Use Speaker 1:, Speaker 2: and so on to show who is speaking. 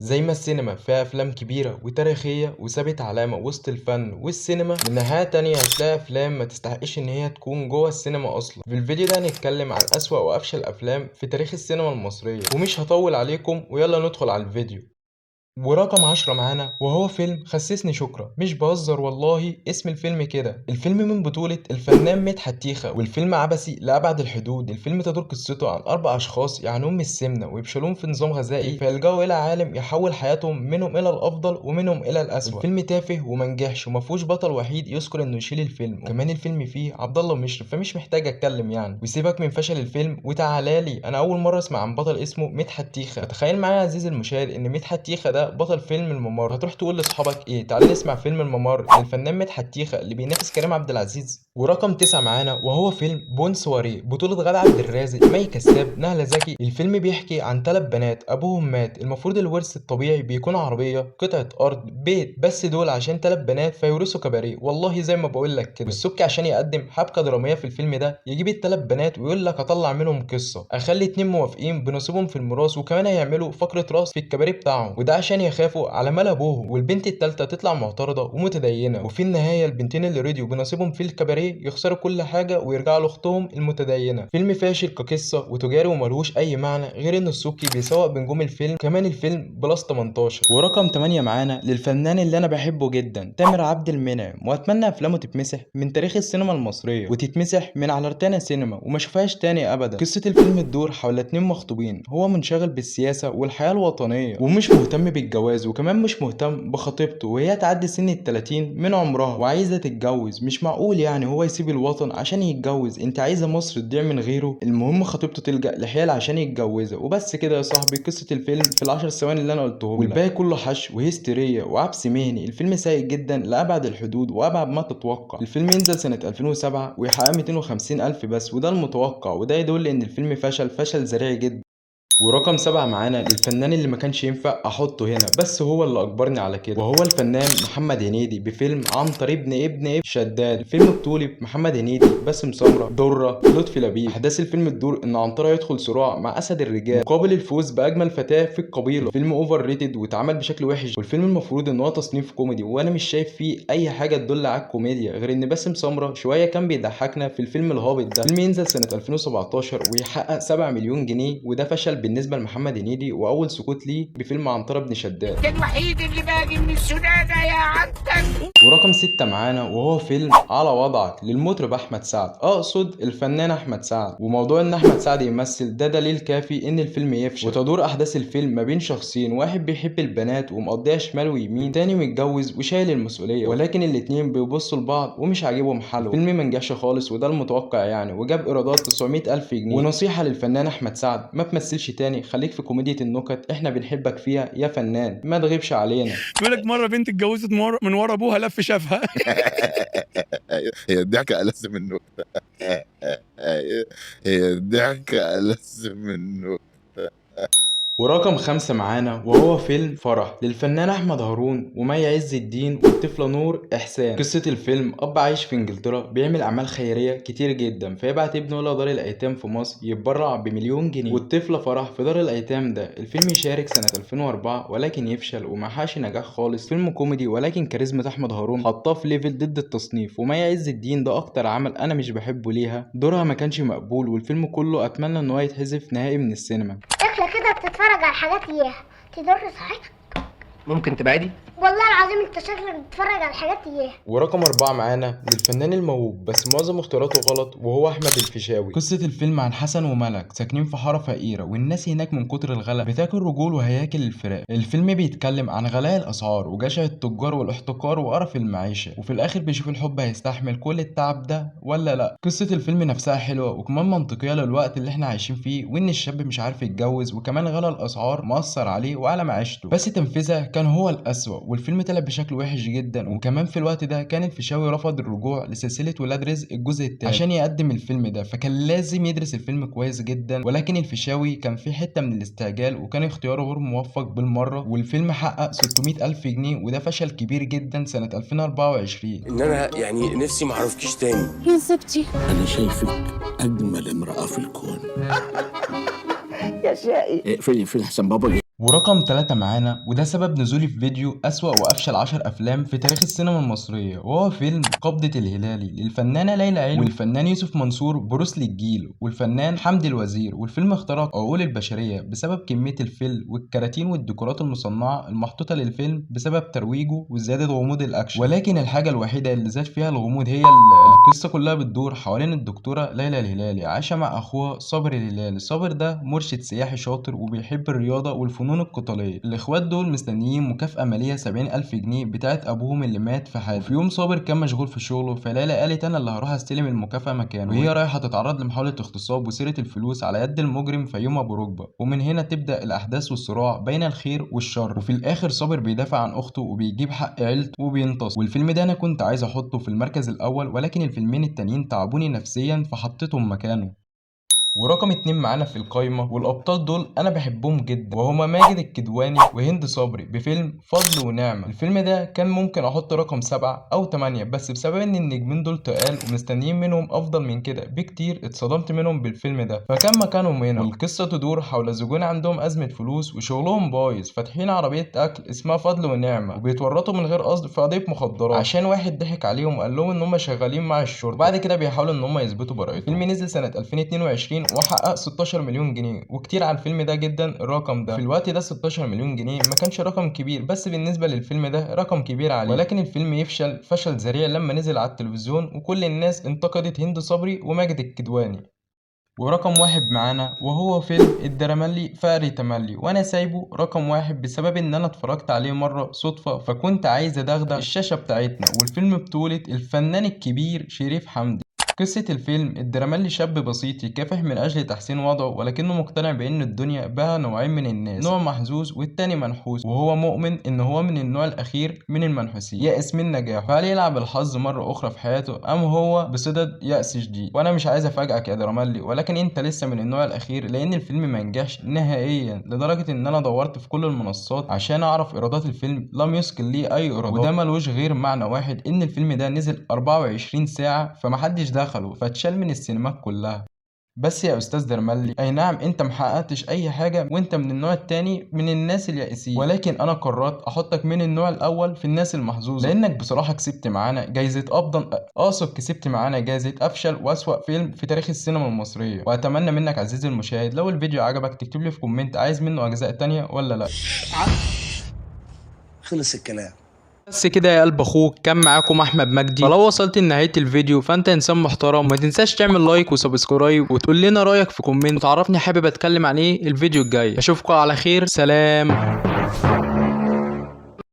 Speaker 1: زي ما السينما فيها أفلام كبيرة وتاريخية وسابت علامة وسط الفن والسينما، من ناحية تانية هتلاقي أفلام ما تستحقش إن هي تكون جوه السينما أصلا. في الفيديو ده هنتكلم عن أسوأ وأفشل أفلام في تاريخ السينما المصرية، ومش هطول عليكم ويلا ندخل على الفيديو. ورقم 10 معانا وهو فيلم خسسني شكرا، مش بهزر والله اسم الفيلم كده. الفيلم من بطولة الفنان مدحت تيخة، والفيلم عبثي لأبعد الحدود. الفيلم تدور قصته عن 4 أشخاص يعانون من السمنة ويفشلون في نظام غذائي، فيلجأوا إلى عالم يحول حياتهم منهم إلى الأفضل ومنهم إلى الأسوأ. الفيلم تافه ومنجحش ومفهوش بطل وحيد يذكر إنه يشيل الفيلم، وكمان الفيلم فيه عبد الله مشرف فمش محتاج أتكلم يعني. وسيبك من فشل الفيلم وتعالى لي، أنا أول مرة أسمع عن بطل اسمه مدحت تيخة. تخيل معايا يا عزيزي المشاهد إن مدحت تيخة ده بطل فيلم الممر، هتروح تقول لاصحابك ايه؟ تعالى نسمع فيلم الممر للفنان مدحت تيخة اللي بينافس كريم عبد العزيز. ورقم 9 معانا وهو فيلم بون سواريه، بطولة غادة عبد الرازق، مي كساب، نهلة زكي. الفيلم بيحكي عن 3 بنات ابوهم مات، المفروض الورث الطبيعي بيكون عربية، قطعة ارض، بيت، بس دول عشان 3 بنات فيورثوا كباريه، والله زي ما بقول لك كده. والسبكي عشان يقدم حبكة درامية في الفيلم ده يجيب ال3 بنات ويقول لك هطلع منهم قصة، اخلي 2 موافقين بنصيبهم في الميراث، وكمان هيعملوا فقرة راس في الكباريه بتاعهم، وده عشان يخافوا على مال ابوهم. والبنت التالتة تطلع معترضة ومتدينة، وفي النهاية البنتين اللي رضيوا بنصيبهم في الكباريه يخسروا كل حاجة ويرجعوا لاختهم المتدينة. فيلم فاشل كقصة وتجاري وملهوش أي معنى غير إن السبكي بيسوق بنجوم الفيلم، كمان الفيلم plus 18. ورقم 8 معانا للفنان اللي أنا بحبه جدا تامر عبد المنعم، وأتمنى أفلامه تتمسح من تاريخ السينما المصرية وتتمسح من على روتانا سينما وما اشوفهاش تاني أبدا. قصة الفيلم تدور حول 2 مخطوبين، هو منشغل بالسياسة والحياة الوطنية ومش مهتم بالجواز، وكمان مش مهتم بخطيبته وهي تعدي سن ال30 من عمرها وعايزة تتجوز. مش معقول يعني هو يسيب الوطن عشان يتجوز، انت عايزة مصر تضيع من غيره؟ المهم خطيبته تلجأ لحيل عشان يتجوزها. وبس كده يا صاحبي قصة الفيلم في ال10 ثواني اللي انا قلتهم، والباقي كله حش وهستيرية وعبث مهني. الفيلم سيء جدا لأبعد الحدود وأبعد ما تتوقع. الفيلم ينزل سنة 2007 ويحقق 250 ألف بس، وده المتوقع، وده يدل ان الفيلم فشل فشل ذريع جدا. ورقم 7 معانا للفنان اللي ما كانش ينفع احطه هنا بس هو اللي اجبرني على كده، وهو الفنان محمد هنيدي بفيلم عنتر ابن ابن ابن شداد. الفيلم بطولة محمد هنيدي، باسم سمرة، درة، لطفي لبيب. احداث الفيلم تدور ان عنترة يدخل صراع مع اسد الرجال مقابل الفوز باجمل فتاة في القبيلة. الفيلم overrated واتعمل بشكل وحش، والفيلم المفروض ان هو تصنيف كوميدي وانا مش شايف فيه اي حاجة تدل على الكوميديا غير ان باسم سمرة شوية كان بيضحكنا في الفيلم الهابط ده. الفيلم ينزل سنة 2017 ويحقق 7 مليون جنيه، وده فشل بالنسبة لمحمد هنيدي وأول سقوط ليه بفيلم عنترة بن شداد.
Speaker 2: انت الوحيد اللي باقي من السلالة يا عنتر.
Speaker 1: ورقم 6 معانا وهو فيلم على وضعك للمطرب أحمد سعد، أقصد الفنان أحمد سعد. وموضوع إن أحمد سعد يمثل ده دليل كافي إن الفيلم يفشل. وتدور أحداث الفيلم ما بين شخصين، واحد بيحب البنات ومقضيها شمال ويمين، تاني متجوز وشايل المسؤولية، ولكن الاتنين بيبصوا لبعض ومش عاجبهم حاله. الفيلم منجحش خالص وده المتوقع يعني، وجاب إيرادات 900 ألف جنيه. ونصيحة للفنان أحمد سعد، ما تمثلش تاني، خليك في كوميديا النكت، احنا بنحبك فيها يا فنان، ما تغيبش علينا.
Speaker 3: بيقول لك مرة بنت اتجوزت من ورا ابوها لف شافها.
Speaker 4: هي الضحكة ألذ من النكتة، هي الضحكة ألذ من النكتة.
Speaker 1: ورقم 5 معانا وهو فيلم فرح للفنان أحمد هارون ومي عز الدين والطفلة نور إحسان. قصة الفيلم أب عايش في إنجلترا بيعمل أعمال خيرية كتير جدا، فيبعت ابنه إلى دار الأيتام في مصر يتبرع ب1,000,000 جنيه، والطفلة فرح في دار الأيتام ده. الفيلم يشارك سنة 2004 ولكن يفشل ومحققش نجاح خالص. فيلم كوميدي ولكن كاريزما أحمد هارون حطاه في level ضد التصنيف، ومي عز الدين ده أكتر عمل أنا مش بحبه ليها، دورها ما كانش مقبول، والفيلم كله أتمنى إن هو يتحذف نهائي من السينما.
Speaker 5: اكلة كده بتتفرج على حاجات اياها تضر صحتك.
Speaker 2: ممكن تبعدي؟
Speaker 5: والله العظيم انت شكلك بتتفرج على حاجات اياها.
Speaker 1: ورقم 4 معانا للفنان الموهوب بس معظم اختياراته غلط، وهو أحمد الفيشاوي. قصة الفيلم عن حسن وملك ساكنين في حارة فقيرة، والناس هناك من كتر الغلا بتاكل رجول وهياكل الفراخ. الفيلم بيتكلم عن غلاء الأسعار وجشع التجار والاحتكار وقرف المعيشة، وفي الآخر بيشوف الحب هيستحمل كل التعب ده ولا لا. قصة الفيلم نفسها حلوة وكمان منطقية للوقت اللي احنا عايشين فيه، وإن الشاب مش عارف يتجوز، وكمان غلا الأسعار مأثر عليه وعلى معيشته، بس تنفيذها كان هو الأسوأ، والفيلم طلع بشكل وحش جدا. وكمان في الوقت ده كان الفيشاوي رفض الرجوع لسلسلة ولاد رزق الجزء الثاني عشان يقدم الفيلم ده، فكان لازم يدرس الفيلم كويس جدا، ولكن الفيشاوي كان في حتة من الاستعجال وكان اختياره غير موفق بالمرة، والفيلم حقق 600 ألف جنيه وده فشل كبير جدا سنة 2024.
Speaker 6: إن أنا يعني نفسي ما أعرفكيش تاني.
Speaker 7: يا سبتي
Speaker 8: أنا شايفك أجمل امرأة في الكون.
Speaker 2: يا شقي.
Speaker 8: اقفلي اقفلي أحسن بابا جه.
Speaker 1: ورقم 3 معانا، وده سبب نزولي في فيديو أسوأ وأفشل 10 أفلام في تاريخ السينما المصرية، وهو فيلم قبضة الهلالي للفنانة ليلى علوي والفنان يوسف منصور بروسلي الجيل والفنان حمدي الوزير. والفيلم اخترق عقول البشرية بسبب كمية الفيل والكراتين والديكورات المصنعة المحطوطة للفيلم بسبب ترويجه وزيادة غموض الأكشن. ولكن الحاجة الوحيدة اللي زاد فيها الغموض هي القصة كلها بتدور حوالين الدكتورة ليلى الهلالي عايشة مع أخوها صابر الهلالي. صابر ده مرشد سياحي شاطر وبيحب الرياضة والفنون القتالية. الإخوات دول مستنيين مكافأة مالية 70,000 جنيه بتاعت أبوهم اللي مات في حادث. في يوم صابر كان مشغول في شغله، فليلى قالت أنا اللي هروح أستلم المكافأة مكانه، وهي رايحة تتعرض لمحاولة اغتصاب وسيرة الفلوس على يد المجرم فيوم أبو ركبة. ومن هنا تبدأ الأحداث والصراع بين الخير والشر. وفي الآخر صابر بيدافع عن أخته وبيجيب حق عيلته وبينتصر. والفيلم ده أنا كنت عايز أحطه في المركز الأول، ولكن الفيلمين التانيين تعبوني نفسيا فحطيتهم مكانه. ورقم 2 معانا في القايمة، والأبطال دول أنا بحبهم جدا، وهما ماجد الكدواني وهند صبري بفيلم فضل ونعمة. الفيلم ده كان ممكن أحط رقم 7 أو 8، بس بسبب إن النجمين دول تقال ومستنيين منهم أفضل من كده بكتير اتصدمت منهم بالفيلم ده، فكان مكانهم هنا. والقصة تدور حول زوجين عندهم أزمة فلوس وشغلهم بايظ، فاتحين عربية أكل اسمها فضل ونعمة، وبيتورطوا من غير قصد في قضية مخدرات عشان واحد ضحك عليهم وقال لهم إن هما شغالين مع الشرطة، وبعد كده بيحاولوا إن هما يثبتوا براءتهم. الفيلم نزل سنة 2022 وحقق 16 مليون جنيه، وكتير على الفيلم ده جدا الرقم ده. في الوقت ده 16 مليون جنيه ما كانش رقم كبير، بس بالنسبة للفيلم ده رقم كبير عليه. ولكن الفيلم يفشل فشل ذريع لما نزل على التلفزيون، وكل الناس انتقدت هند صبري وماجد الكدواني. ورقم 1 معانا وهو فيلم الدرمالي فقري تملي، وانا سايبه رقم 1 بسبب ان انا اتفرجت عليه مرة صدفة، فكنت عايز ادغدغ الشاشة بتاعتنا. والفيلم بطولة الفنان الكبير شريف حمدي. قصة الفيلم الدرمالي شاب بسيط يكافح من أجل تحسين وضعه، ولكنه مقتنع بأن الدنيا بها نوعين من الناس، نوع محظوظ والتاني منحوس، وهو مؤمن إن هو من النوع الأخير من المنحوسين، يأس من نجاحه. فهل يلعب الحظ مرة أخرى في حياته أم هو بصدد يأس شديد؟ وأنا مش عايز أفاجئك يا درمالي، ولكن أنت لسه من النوع الأخير، لأن الفيلم ما نجحش نهائيا، لدرجة إن أنا دورت في كل المنصات عشان أعرف إيرادات الفيلم لم يسكن لي أي إيرادات. وده ملوش غير معنى واحد، إن الفيلم ده نزل 24 ساعة فمحدش دخل، فاتشال من السينمات كلها. بس يا استاذ درملي، اي نعم انت محققتش اي حاجه وانت من النوع التاني من الناس اليائسين، ولكن انا قررت احطك من النوع الاول في الناس المحظوظه، لانك بصراحه كسبت معانا جايزه افضل، اقصد كسبت معانا جايزه افشل واسوأ فيلم في تاريخ السينما المصريه. واتمنى منك عزيزي المشاهد لو الفيديو عجبك تكتب لي في comment عايز منه اجزاء تانية ولا لا.
Speaker 2: خلص الكلام.
Speaker 1: بس كده يا قلب اخوك، كان معاكم احمد مجدي. فلو وصلت لنهايه الفيديو فانت انسان محترم، وما تنساش تعمل like و subscribe وتقول لنا رايك في comment وتعرفني حابب اتكلم عن ايه الفيديو الجاي. اشوفكم على خير، سلام.